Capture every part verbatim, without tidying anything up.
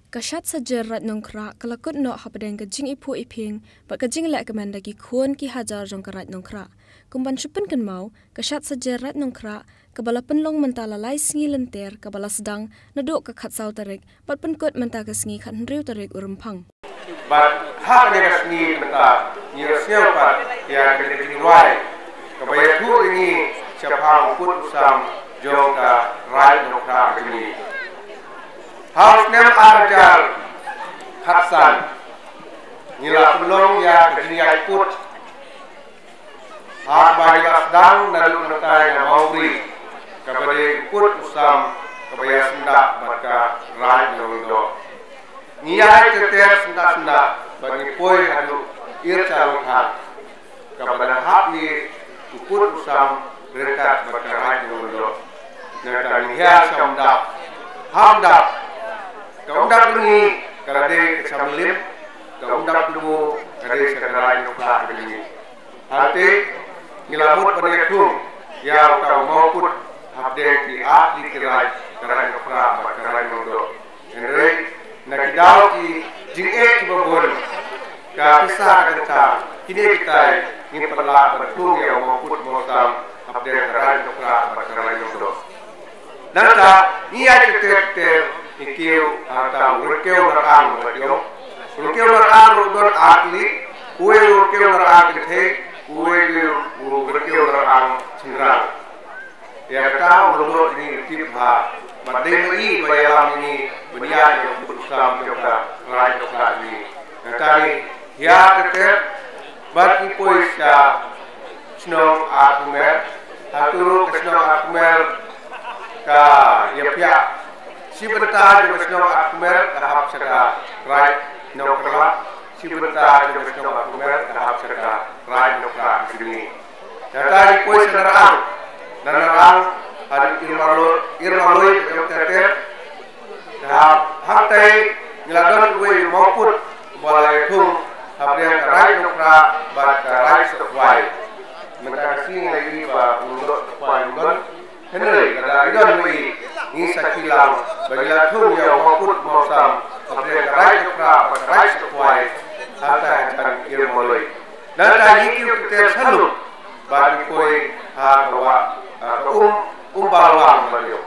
Ka Shad Sajer Raid Nongkhrah ka la kut noh hapdeng ka jingiphuh iphieng bad ka jingleh kmen da ki khun ki hajar jong ka Raid Nongkhrah. Kum ban shu pynkynmaw, ka Shad Sajer Raid Nongkhrah kaba la pynlong mynta la lai sngi lynter kaba la sdang naduh ka khatsaw tarik bad pynkut mynta ka sngi khathynriew tarik u Rymphang. Bad ha kane ka sngi mynta ngi la sngewpat ïa kane ka jingrwai kaba ïathuh ïa ngi shaphang u pud u sam jong ka Raid Nongkhrah ka jong ngi. Ha u snem ar hajar khatsan ngi la pynlong ïa ka jingïaid pud ha kaba ngi la sdang naduh mynta ïa Mawbri, kaba dei u pud u sam kaba ïasyndah bad ka Raid Nongdoh. Ngi ïaid ter ter syndah syndah bad ngi poi haduh Ircha Longthang, kaba dang hap ïa u pud u sam ryngkat bad ka Raid Nongdoh. Nangta ngi hiar sha Umdap. Ha Umdap, ka Umdap jong ngi ka la dei ka Chamlip, ka Umdap Dubu ka dei sha ka Raid Nongkhrah jong ngi. Hangta ngi la mut ban ïathung ïa uta u mawpud hapdeng ki artylli ki raid, ka Raid Nongkhrah bad ka Raid Nongdoh. Hynrei na ki daw ki jingeh kiba bun, ka pisa ka kynta, kine kitai ngim pat lah ban thung ïa u mawpud mawsam hapdeng ka Raid Nongkhrah bad ka Raid Nongdoh. Nangta ngi ïaid ter ter, ngi kiew hangta u Ryngkew Narang bad ïong. U Ryngkew Narang ruh don artylli, uwei u Ryngkew Narang kynthei, uwei u Ryngkew Narang shynrang. Ïa kata u Lyngdoh jong ngi u tip bha, bad dei ma i ba ïalam ïa ngi ban ïaid ïa u pud u sam jong ka Raid Nongkhrah jong ngi. Nangta ngi hiar ter ter bad ngi poi sha shnong Arkmer. Hato ruh ka shnong Arkmer ka ïaphiah. Shi bynta jong ka shnong Arkmer ka hap sha ka Raid Nongkhrah. Shi bynta jong ka shnong Arkmer ka hap sha ka Raid Nongkhrah jong ngi. Nangta ngi poi sha Narang. Na Narang haduh Irmarloi, Irmarloi ka jong ter ter. Ka hap, hangtai ngi la don uwei u mawpud uba la ïathung hapdeng ka Raid Nongkhrah bad ka Raid Sohkhwai. Mynta ka sngi ngi la ïohi ba u Lyngdoh Sohkhwai um don. Hynrei lada i don ma i, ngi sakhi lang ba ngi la thung ïa u mawpud mawsam hapdeng ka Raid Nongkhrah bad ka Raid Sohkhwai hangtai hajan Irmarloi. Nangta ngi kiew ter ter sha lum bad ngi poi ha ka wah, ha ka um, um Balawang bad ïoh.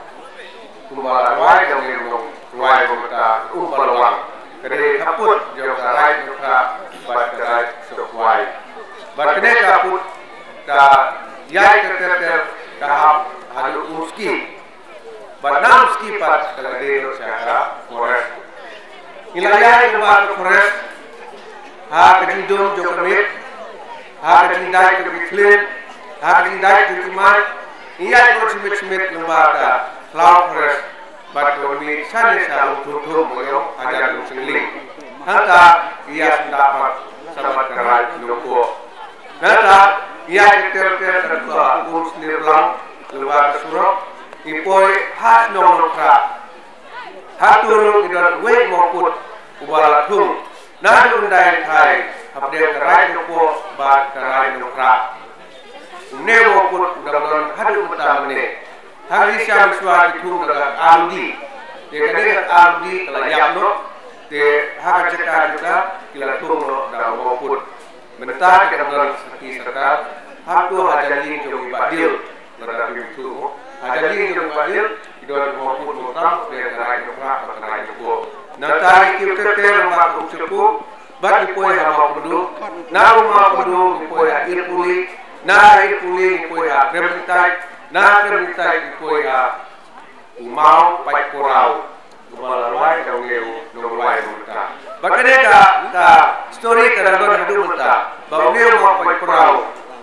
Um Balawang jong ngi long rwai ba mynta um Balawang. Ka dei khappud jong ka Raid Nongkhrah bad ka Raid Sohkhwai. Bad kane ka pud ka ïaid ter ter ter ka hap haduh Umski. Bad na Umski pat ka la dei lut sha ka forest. Ngi la ïaid lyngba ka forest ha ka jingdum jong ka miet, ha ka jingdait jong ki khlien, ha ka jingdait jong ki mat. Ngi ïaid ruh shimit shimit lyngba ka Khlaw Forest bad ka wan mih shane sha Umthungthung ba ïoh hajan Umshynlieng. Hangta ngi ïasyndah pat sa bad ka Raid Nongpoh. Nangta ngi ïaid ter ter ka dei ka Umsnirblang lyngba ka surok, ngi poi ha shnong Nongkhrah. Hato ruh ngi don uwei u mawpud uba la thung naduh undai thai hapdeng ka Raid Nongpoh bad ka Raid Nongkhrah. Une u mawpud u dang don haduh mynta mynne. Ha ka jingshisha mynshuwa ki thung da ka R O D. Te kane ka R O D ka la ïap noh. Te ha ka jaka jaka ki la thung noh da u mawpud. Mynta ki dang don sakhi sakar, hato hajan ïing jong i Bah Dill. Lada phi ithuh mo, hajan ïing jong i Bah Dill ki don u mawpud mawtam, te ka Raid Nongkhrah bad ka Raid Nongpoh. Nangta ngi kiew ter ter lyngba ka Umshaku bad ngi poi ha Mawpyndu. Na Mawpyndu ngi poi ha Irpuli. Na Irpuli ngi poi ha Kremlingtait. Na Kremlingtait ngi poi ha u Mawpaitpuraw. Kumba la rwai da une u nongrwai mynta. Bad kane ka, ka story ka dang don haduh mynta. Ba une u Mawpaitpuraw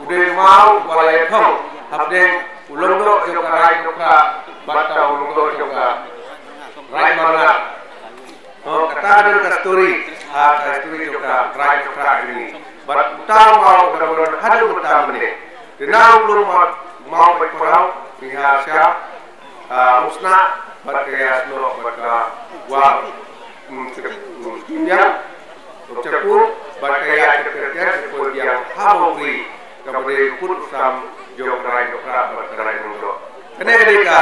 u dei u maw uba la ïathong hapdeng u Lyngdoh jong ka Raid Nongkhrah bad uta u Lyngdoh jong ka Raid Marngar. Ho, kata ka dei ka story, ha, ka story jong ka Raid Nongkhrah jong ngi. Bad uta u maw u dang don haduh mynta mynne. Te na u lum Maw, Mawpaitpuraw, ngi hiar sha, ah, Umsnah, bad ka ïasnoh, bad ka War, mm, Umsnah, Umshaku, bad ka ïa ter ter ter, ngi poi biang ha Mawbri, kaba dei pud u sam jong ka Raid Nongkhrah bad ka Raid Nongdoh. Kane ka dei ka,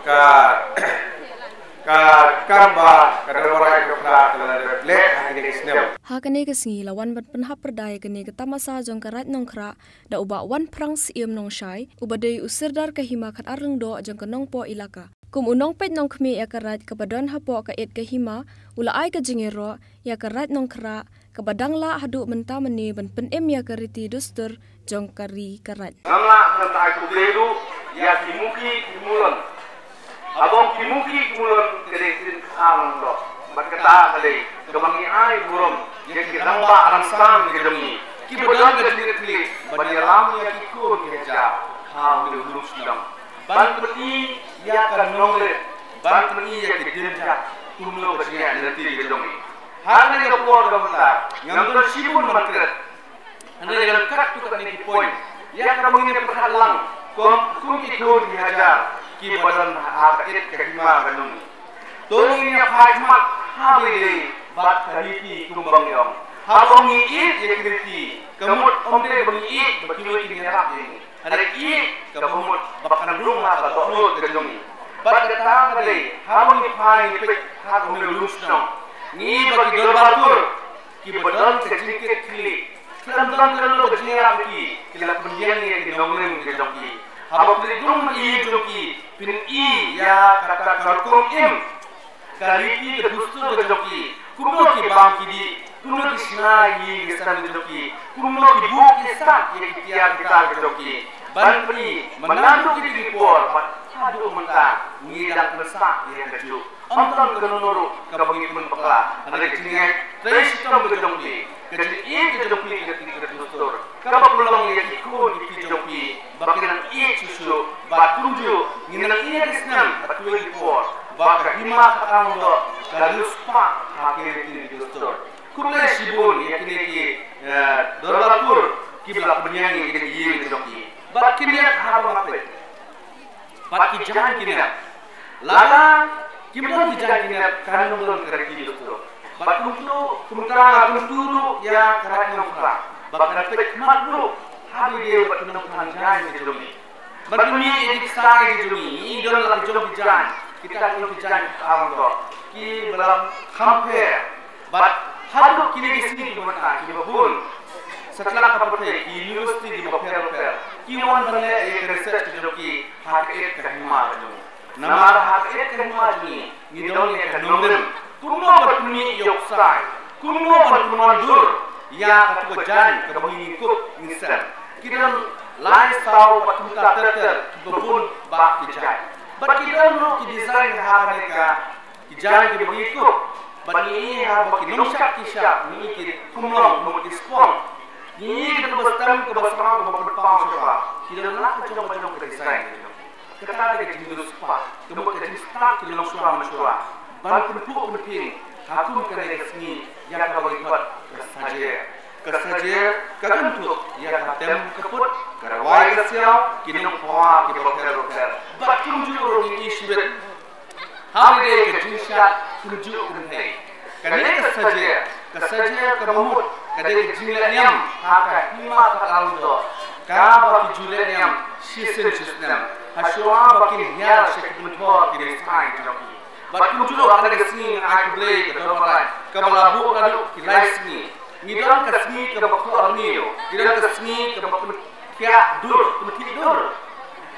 ka Ka kam ba ka Dorbar Raid Nongkhrah ka la leh ha kine ki snem. Ha kane ka sngi la wan ban pynhap pyrda ïa kane ka tamasa jong ka Raid Nongkhrah da u Bah Wanphrang Syiem Nongshai, uba dei u Sirdar ka Hima Khatar Lyngdoh jong ka Nongpoh Elaka. Kum u nongpeit nongkhmih ïa ka Raid kaba don hapoh ka Ïeit ka Hima, u la ai ka jingïaroh ïa ka Raid Nongkhrah kaba dang lah haduh mynta mynne ban pynim ïa ka riti dustur jong ka ri ka Raid. Ngam lah ban ai khublei ruh ïa ki muki ki mulon. Haba ong ki muki ki mulon ka dei ka ktien Khasi Lyngdoh. Bad kata ka dei kaba ngi ai burom ïa ki rangbah rangsan ka jong ngi kiba don ka jingkitkhlieh ban ïalam ïa ki khun ki hajar ha une u lum shnong. Ban pyni ïa ka nongrim, ban pyni ïa ki dieng jait kumno ka jingïaid lynti ka jong ngi. Ha kane ka por ka mynta ngam don shibun ban kren. Hynrei ngan kat tu kat ne ki point ïa kaba ngin ïa pyrkhat lang kum, kum ki khun ki hajar kiba don ha ka Ïeit ka Hima ka jong ngi. To ngin ïa phai khmat ha ba ïadei bad ka riti kumba ngi ong. Haba ngi ïeit ïa ki riti, ka mut ym dei ba ngi ïeit ba kiwei kin ïarap ïa ngi. Hynrei ïeit kaba mut ba kan rung ha ka dohnud ka jong ngi. Bad kata ka dei haba ngi phai ngi peit ha une u lum shnong, ngi ba ki Dorbar Kur kiba don ka jingkitkhlieh, khlem don kano kano ka jingïarap ïa ki, ki la pynïeng ïa ki nongrim ki jong ki. Haba phi leit rung ha ki ïing jong ki, phin i ïa kata ka rukom im, ka riti ka dustur ka jong ki, kumno ki bam ki dih, kumno ki shna ïa ki ïing ki sem ki jong ki, kumno ki buh ki sah ïa ki tiar ki tar ki jong ki. Ban pyni, mynta ruh kiti ki por, bad haduh mynta ngi dang pynsah ïa kajuh. Ym tang kano kano ruh kaba ngi pynbakla. Hynrei ka jingïatrei shitom ka jong phi, ka jingïeit ka jong phi ïa ka riti ka dustur, kaba pynlong ïa ki khun ki kti jong phi ba kin nang ïeit shuh shuh. Bad kumjuh ngin nang ïohi ha ki snem bad kiwei ki por ba ka Hima Khatar Lyngdoh ka riewspah ha ki riti ki dustur. Khublei shibun ïa kine ki, eh, Dorbar Kur kiba la pynïeng ïa kine ki ïing ki jong ki. Bad kin ïa ha ba nga peit, bad ki jaiñ ki nep, lada kim don ki jaiñ ki nep kan ym don ka riti dustur. Bad kumtu, kumta nga kyntu ruh ïa ka Raid Nongkhrah ba kan peit khmat ruh ha ba ïadei bad ki nongthaw jaiñ ki jong ngi. Ban pyni ïa ki ksai ki jong ngi, ngi don la ki jong ki jaiñ, kita ki jong ki jaiñ ki arngut kiba la kham pher. Bad haduh kine ki sngi kiba mynta kiba bun, satlak ka pyrthei, ki university kiba pher bapher ki wan ban leh ïa ka research ka jong ki ha ka Ïeit ka Hima ka jong ngi. Namar ha ka Ïeit ka Hima jong ngi, ngi don ïa ka nongrim kumno ban pyni ïa u ksai, kumno ban pynwan dur ïa katu ka jaiñ kaba ngi kup ngi sem. Ki don lai saw bad kumta ter ter kiba bun bah ki jaiñ. Bad ki don ruh ki design ha kane ka ki jaiñ kiba ngi kup. Bad ngi i ha ba ki nongshad ki shad, ngi i ki khumlong, ngi i ki spong, ngi i kaba stem kaba smaw kaba pynpaw shuwa. Ki don la ka jong ka jong ka design. Kata dei ka jingriewspah, ka mut ka jingstad ki longshuwa manshuwa ban pynphuh pynphieng ha kum kane ka sngi ïa kaba ngi khot ka Sajer. Ka Sajer ka kynthup ïa ka tem ka put, ka rwai ka siaw, ki nongphawa kiba pher bapher. Bad kumjuh ruh ngi i shibit ha ba dei ka jingshad kumjuh kynthei. Kane ka Sajer, ka Sajer kaba mut ka dei ka jingleh niam ha ka Hima Khatar Lyngdoh, kaba ki ju leh niam shisien shisnem ha shuwa ba kin hiar sha ki pynthor ki riewspah jong ki. Bad kumjuh ha kane ka sngi nga ai khublei ka Dorbar Raid kaba la buh naduh ki lai sngi. Ngi don ka sngi kaba khot rngiew, ngi don ka sngi kaba pyn- thiah dur, pynthih dur.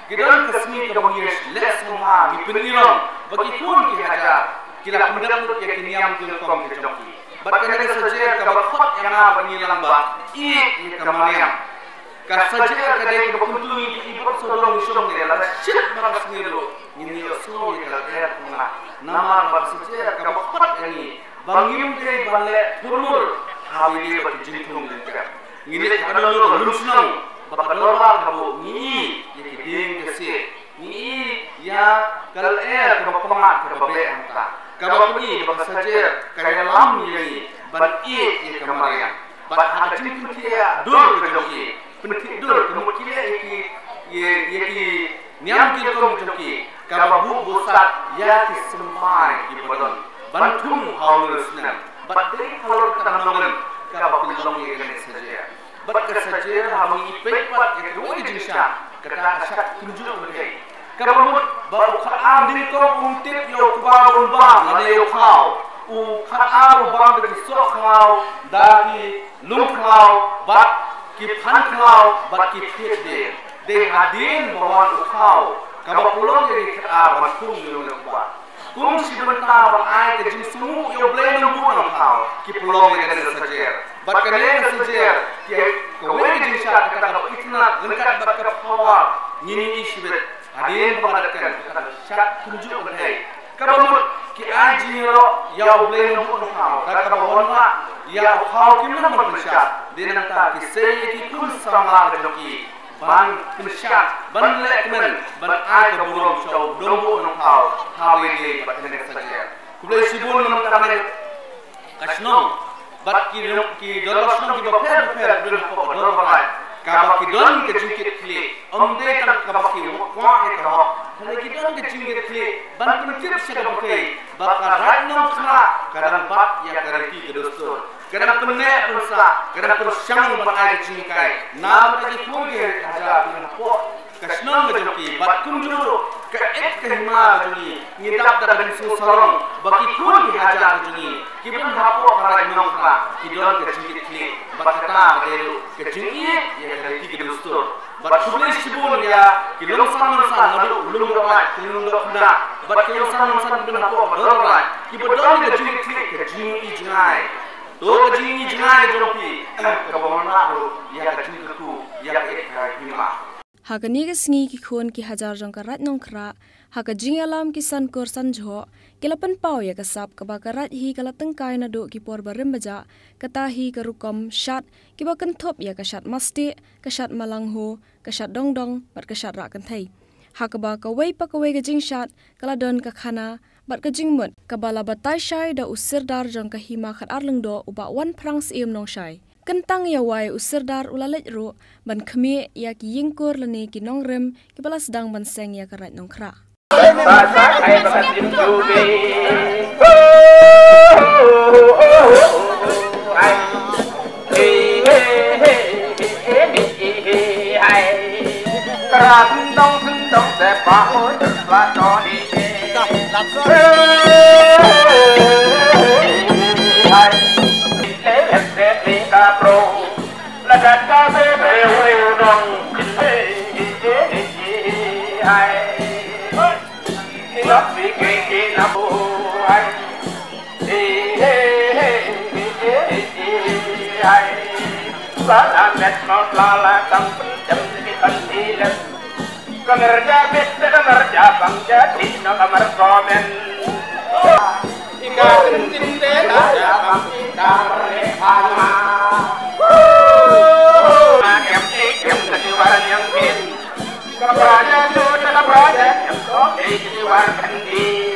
Ki don ka sngi kaba ngi leh sngewbha, ngi pynurlong ba ki khun ki hajar ki la pyndep lut ïa ki niam ki rukom ki jong ki. Bad kane ka Sajer kaba khot ïa nga bad ngi lang ba ïeit ïa ka mariang. Ka Sajer ka dei kaba kyntu ïa ngi ba sawdong ngi shong ne, lada shit ba ka sngi ruh ngin ïohsngew ïa ka lyer kaba nga. Namar ba ka Sajer kaba khot ïa ngi ba ngim dei ban leh thurmur ha ba ïadei bad ki jingthung jingkyrmen. Ngi leit ha kano kano ka lum shnong ba ka dorbar ka buh, ngi i ïa ki dieng ka siej, ngi i ïa ka lyer kaba pyngngad kaba beh hangta, kaba pyni ba ka Sajer ka ïalam ïa ngi ban ïeit ïa ka mariang. Bad ha ka jingpynthih dur ka jong ki, pynthih dur ka mut ki leh ïa ki, ïa, ïa ki niam ki rukom jong ki, kaba buh buh sat ïa ki symbai kiba don ban thung ha une u snem. Bad dei halor kata ka nongrim kaba pynlong ïa kane ka Sajer. Bad ka Sajer, haba ngi peit pat ïa kawei ka jingshad, kata ka shad kumjuh kumjuh. Kaba mut ba u khatar nyngkong um tip ïa u kba bun bam lane ïa u khaw. U khatar u bam da ki soh khlaw, da ki lung khlaw, bad ki phan khlaw, bad ki thied dieng. Dei hadien ba wan u khaw kaba pynlong ïa ki khatar ban khung ïa u kba. Kum shi bynta ban ai ka jingsngew ïa u Blei Nongbuh Nongthaw, ki pynlong ïa kane ka sajer. Bad kane ka sajer, ki ai kawei ka jingshad kata kaba itynnad ryngkat bad ka power. Ngin ïohi shibit hadien ba nga dep kren, kata ka shad kumjuh kynthei. Kaba mut ki ai jingïaroh ïa u Blei Nongbuh Nongthaw da kaba wanrah ïa u khaw kim nang ban pynshad. Dei nangta ki sei ïa ki khun samla ka jong ki ban pynshad, ban leh kmen, ban ai ka burom sha u Nongbuh Nongthaw ha ba ïadei bad kane ka sajer. Khublei shibun namar kane ka shnong bad ki, ki dorbar shnong kiba pher bapher kiba don hapoh ka dorbar Raid, kaba ki don ka jingkit khlieh, ym dei tang kaba ki kwah ïa ka hok, hynrei ki don ka jingkit khlieh ban pyntip sha ka pyrthei ba ka Raid Nongkhrah ka dang bat ïa ka riti ka dustur. Ka dang pynneh pynsah, ka dang pyrshang ban ai ka jinghikai na bynta ki khun ki hajar ki hapoh ka shnong ka jong ki, bad kumjuh ruh ka ïit ka hima ka jong ngi. Ngi dap da ka jingsngew sarong ba ki khun ki hajar ka jong ngi kiba don hapoh ka Raid Nongkhrah ki don ka jingkit khlieh, bad kata ka dei ruh ka jingïeit ïa ka riti ka dustur. Bad khublei shibun ïa ki longsan longsan naduh lum dohraid, ki lum dohkhyndai, bad ki longsan longsan kiba don hapoh ka dorbar Raid, kiba don ka jingïeit, ka jingïeit jngai. To ka jingïeit jngai ka jong phi kaba wanrah ruh ïa ka jingkyrkhu, ïa ka ïit ka hima. Ha kane ka sngi ki khun ki hajar jong ka Raid Nongkhrah, ha ka jingïalam ki san kur san jhok, ki la pynpaw ïa ka sap kaba ka Raid hi ka la tyngkai naduh ki por barim bajah, kata hi ka rukom shad kiba kynthup ïa ka shad mastieh, ka shad malangho, ka shad dongdong, bad ka shad rah kynthei. Ha kaba kawei pa kawei ka jingshad ka la don ka khana bad ka jingmut, kaba la batai shai da u Sirdar jong ka Hima Khatar Lyngdoh, u Bah Wanphrang Syiem Nongshai. Kyntang ïa wai u Sirdar u la leit ruh ban khmih ïa ki ïingkur lane ki nongrim kiba la sdang ban seng ïa ka Raid Nongkhrah. Kamerja bit, kamerja bang jadi, no kamer komen. Ika tintin te, kamerja bang kita mereka. Makem ikem, ketiwaran yang bin. Kamerja tu, kamerja yang kau, ketiwaran di.